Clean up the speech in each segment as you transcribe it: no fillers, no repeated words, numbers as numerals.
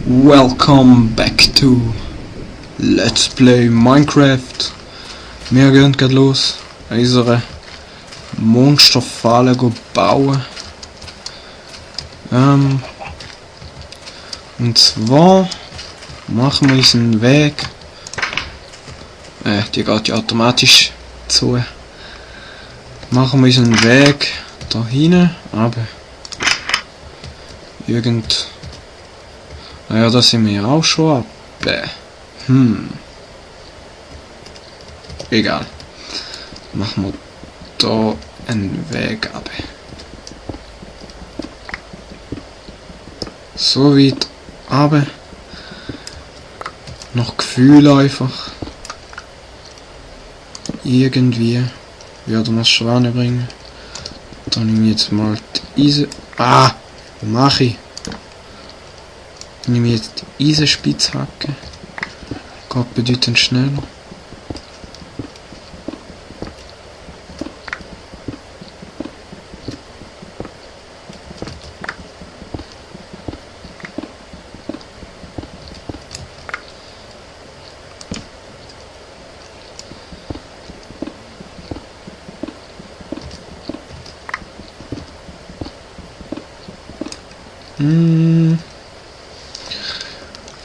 Welcome back to Let's Play Minecraft. Wir gehen gerade los, unsere Monsterfalle bauen. Und zwar machen wir uns einen Weg. Die geht ja automatisch zu. Machen wir uns einen Weg da hinten, aber naja, da sind wir ja auch schon ab. Egal. Machen wir da einen Weg ab. So weit aber noch Gefühl einfach. Irgendwie würde man es schon bringen. Dann nehme ich jetzt mal die Eisen. Was mache ich? Ich nehme jetzt die Eisenspitzhacke. Geht bedeutend schneller.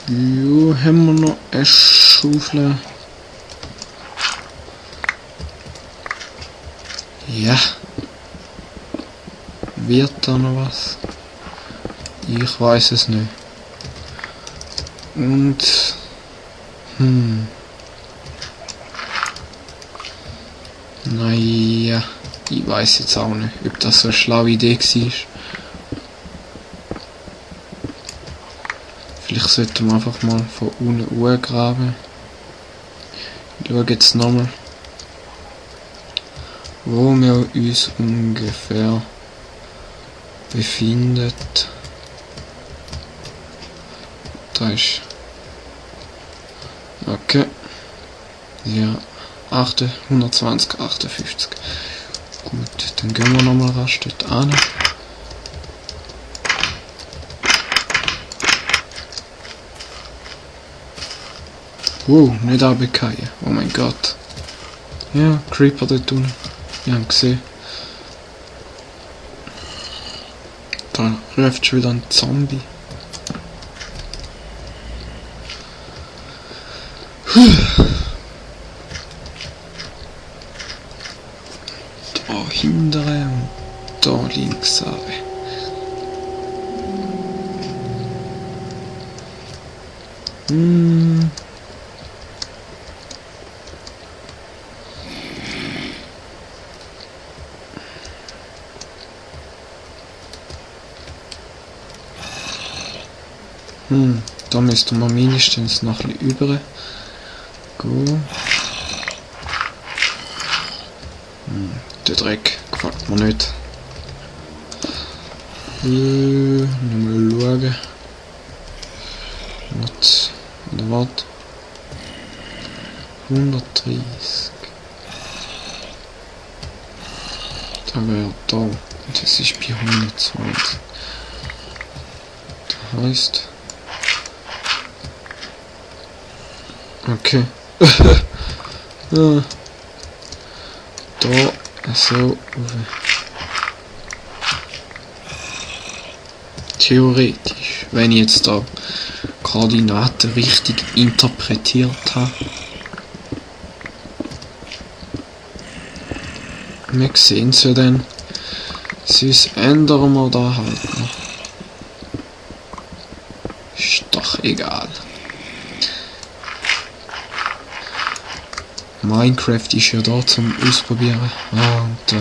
Jo, haben wir noch eine Schaufel? Ja. Wird da noch was? Ich weiß es nicht. Und naja, ich weiß jetzt auch nicht, ob das so eine schlaue Idee war. Vielleicht sollten wir einfach mal von unten hochgraben. Ich schaue jetzt nochmal, wo wir uns ungefähr befinden. Da ist. Okay. Ja. 120, 58. Gut, dann gehen wir nochmal rasch dort an. Nicht runterfallen. Oh mein Gott. Ja, Creeper dort unten. Wir haben gesehen. Da ruft schon wieder ein Zombie. Da hintere und da links runter. Da müssten wir mindestens noch ein bisschen über. Gut. Der Dreck gefällt mir nicht. Nochmal schauen. Warte. 130. Da wäre da. Und das ist bei 120. Das heisst. Okay. Da so. Theoretisch, wenn ich jetzt da Koordinaten richtig interpretiert habe. Wir sehen es ja dann. Sonst ändern wir da halt noch. Ist doch egal. Minecraft ist ja da zum Ausprobieren. Und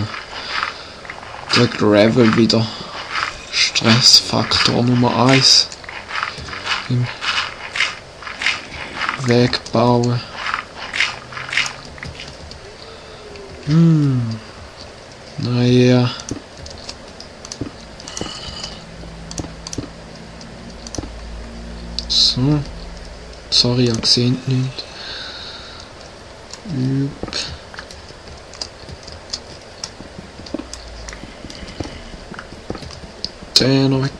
der Gravel wieder. Stressfaktor Nummer 1. Im Weg bauen. Naja. So. Sorry, ihr seht nicht. Der noch weg.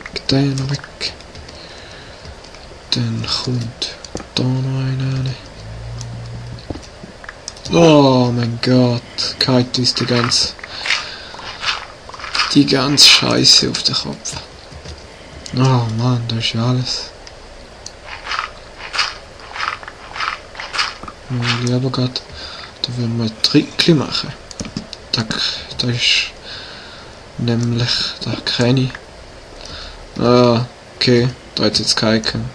Dann kommt da noch einer rein. Oh mein Gott, kalt ist die ganze Scheiße auf den Kopf. Oh Mann, das ist ja alles. Wir aber gerade, da würden wir ein Trickli machen. Da ist nämlich, da kenne ich. Ah, okay, da hat es jetzt keinen.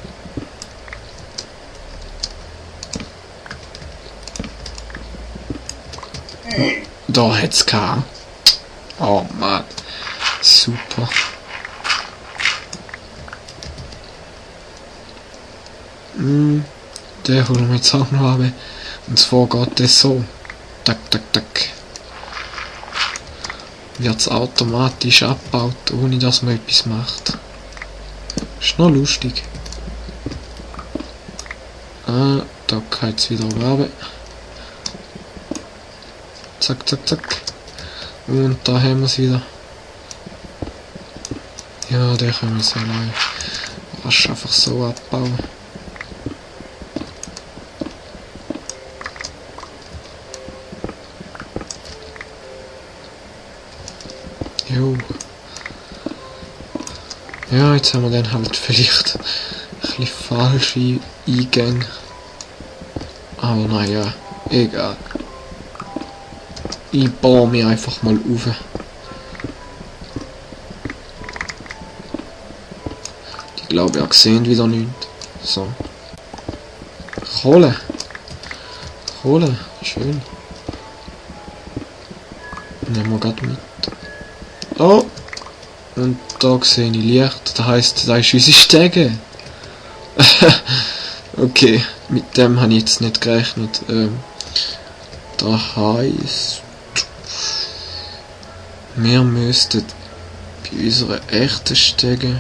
Da hat es keinen. Oh Mann, super. Den holen wir jetzt auch noch ab. Und zwar geht das so. Tak, tak, tak. Wird es automatisch abgebaut, ohne dass man etwas macht. Ist noch lustig. Ah, da geht es wieder runter. Zack, zack, zack. Und da haben wir es wieder. Ja, den können wir so mal rasch einfach so abbauen. Jo. Ja, jetzt haben wir dann halt vielleicht ein bisschen falsche Eingänge. Aber naja, egal. Ich baue mich einfach mal auf. Ich glaube, ihr seht wieder nichts. So. Kohle. Kohle, schön. Nehmen wir gerade mit. Oh! Und da sehe ich Licht, das heisst, da ist unsere Stege. Okay, mit dem habe ich jetzt nicht gerechnet. Das heisst, wir müssten bei unserer echten Stege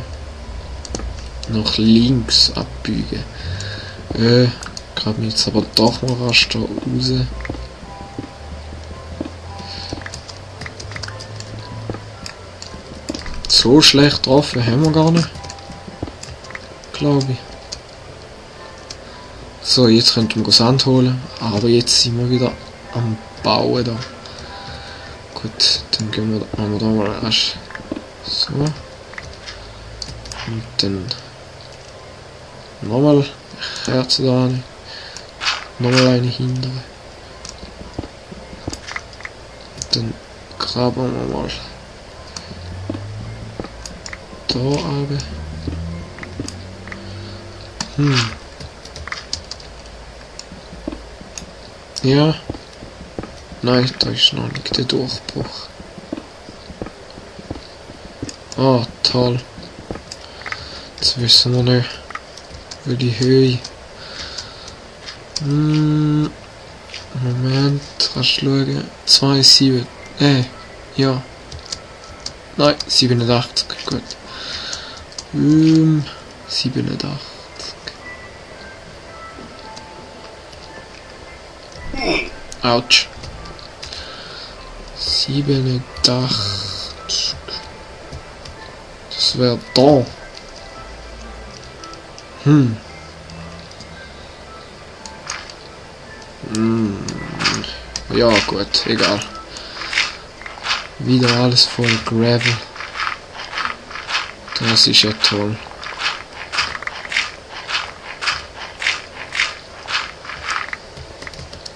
nach links abbiegen. Graben jetzt aber doch mal rasch da raus. So schlecht getroffen haben wir gar nicht. Glaube ich. So, jetzt könnten wir Sand holen. Aber jetzt sind wir wieder am Bauen da. Gut, dann gehen wir, machen wir da mal erst so. Und dann nochmal eine Kerze da rein. Nochmal eine hintere. Dann graben wir mal da runter. Ja. Nein, da ist noch nicht der Durchbruch. Ah, toll. Jetzt wissen wir nicht, welche Höhe. Moment, kannst du schauen. 2,7. Ja. Nein, 87. Gut. 87. Autsch. 87. Das wäre da. Ja gut, egal. Wieder alles voll Gravel. Das ist ja toll.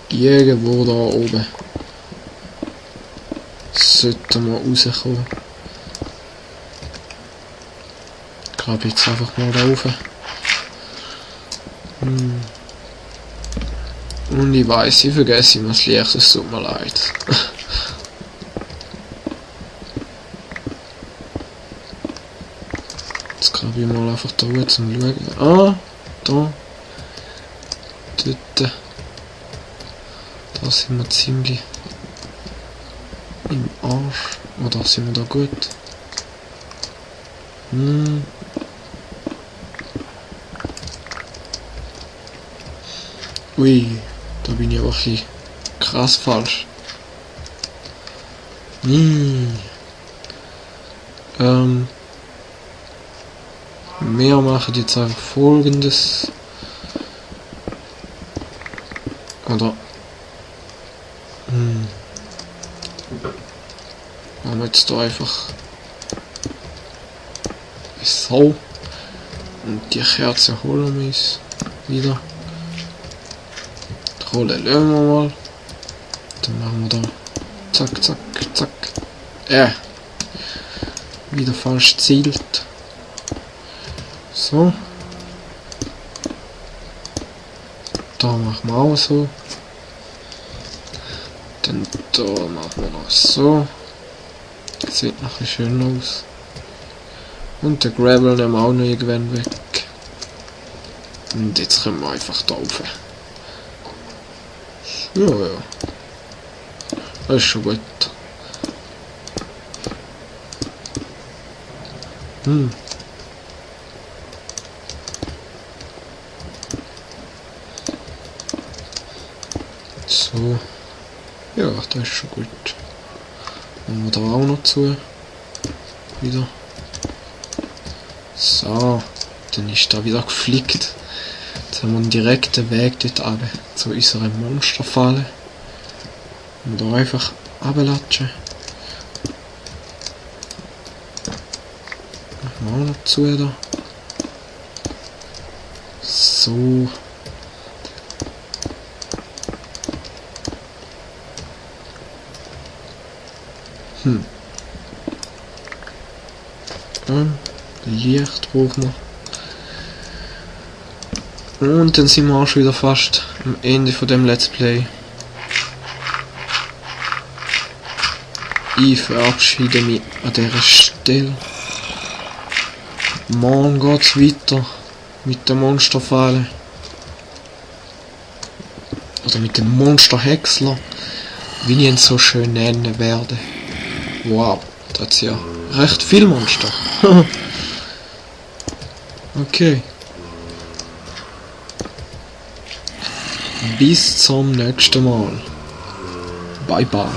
Irgendwo da oben sollten wir rauskommen. Ich glaube jetzt einfach mal da rauf. Und ich weiss, ich vergesse immer das Licht, es tut mir leid. Jetzt grabe ich mal einfach da zum Schauen. Ah, da. Dort. Da sind wir ziemlich im Arsch. Oder sind wir da gut? Ui, da bin ich aber ein bisschen krass falsch. Wir machen jetzt einfach Folgendes. Oder... Machen wir jetzt da einfach... So. Und die Kerze holen wir uns wieder. Die Rolle lösen wir mal. Dann machen wir da... Zack, zack, zack. Wieder falsch zielt. So. Da machen wir auch so. Dann da machen wir noch so. Sieht noch ein bisschen schön aus. Und der Gravel nehmen wir auch noch irgendwann weg. Und jetzt können wir einfach da rauf. Ja. Das ist schon gut. So. Ja, das ist schon gut. Machen wir da auch noch zu. Wieder. So. Dann ist da wieder geflickt. Jetzt haben wir einen direkten Weg dort runter zu unserer Monsterfalle. Und da einfach runterlatschen. Machen wir auch noch zu da. So. Licht brauchen wir. Und dann sind wir auch schon wieder fast am Ende von dem Let's Play. Ich verabschiede mich an dieser Stelle. Morgen geht's weiter mit der Monsterfalle. Oder mit dem Monsterhäcksler, wie ich ihn so schön nennen werde. Wow, da hat's ja recht viel Monster. Okay. Bis zum nächsten Mal. Bye bye.